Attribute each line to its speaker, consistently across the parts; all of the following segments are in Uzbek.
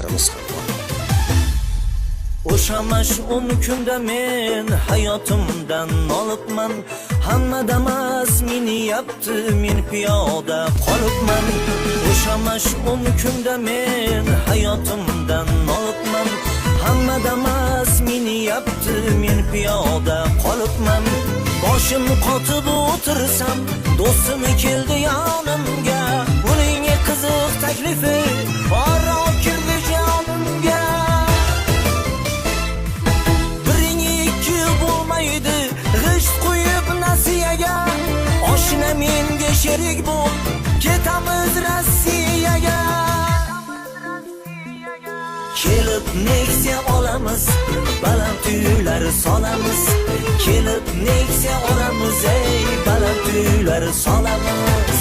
Speaker 1: Do'stlarimiz ham bor.
Speaker 2: O'shamash 10 kunda men hayotimdan olibman. Hamma Damas minyapti, men piyoda qolibman. O'shamash 10 kunda men hayotimdan olibman. Hamma Damas minyapti, men piyoda qolibman. Boshim qotib o'tirsam, do'stim keldi yonimga. Uning qiziq taklifi oro kirdi jonimga. Biring ikki bo'lmaydi g'isht qo'yib nasiyaga. Oshna, menga sherik bo'l, ketamiz Rossiyaga. Kelib Nexia olamiz, baland uylar solamiz. Kelib Nexia olamiz, ey, baland uylar solamiz.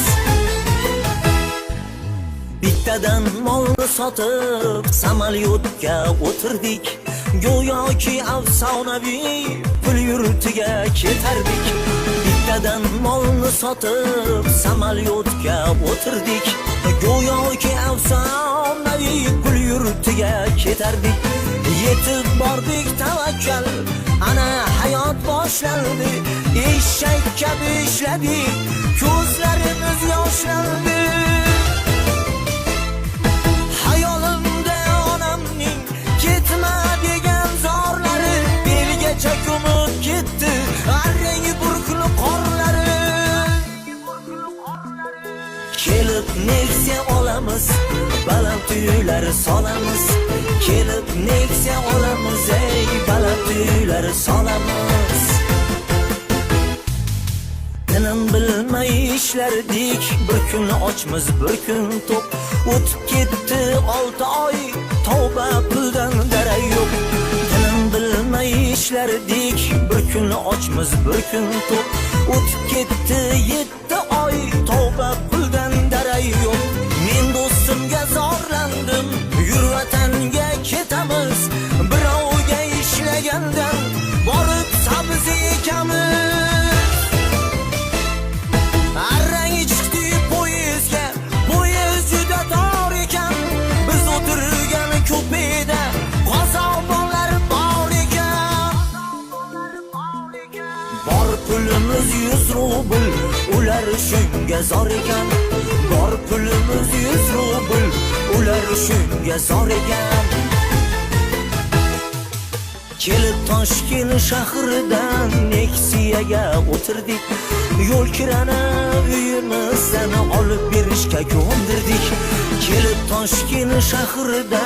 Speaker 2: Bittadan molni sotib, samolyotga o'tirdik. Go'yoki afsonaviy pul yurtiga ketardik. Bittadan molni sotib, samolyotga o'tirdik. Go'yoki afsonaviy pul yurtiga ketardik. Yetib bordik, tavakkal, ana hayot boshlandi. Eshak kabi ishladik, ko'zlarimiz yoshlandi. Hayolimda onamning ketma degan zorlari belgacha ko'mib ketdi arang burkli qorlari. Kelib Nexia olamiz, baland uylar solamiz. Kelib Nexia olamiz, ey, baland uylar solamiz. Tinim bilmay ishlardik, bir kun ochmiz, bir kun to'q. O'tib ketdi 6 oy, tavba, puldan darak yo'q. Tinim bilmay ishlardik, bir kun ochmiz, bir kun to'q. O'tib ketdi 7 oy, tavba, puldan darak yo'q. Men do'stimga zorlandim: "Yur, vatanga ketamiz, birovga ishlagandan borib sabzi ekamiz." Arang chiqdi poyezdga, poyezd juda tor ekan. Biz o'tirgan kupeda qozonlar bor ekan. Bor pulimiz 100 rubl, ular shunga zor ekan. Bor pulimiz 100 rubl, ular shunga zor ekan. Kelib Toshkent shahridan Nexia'ga o'tirdik. Yo'l kirani uyimizdan olib berishga ko'ndirdik. Kelib Toshkent shahridan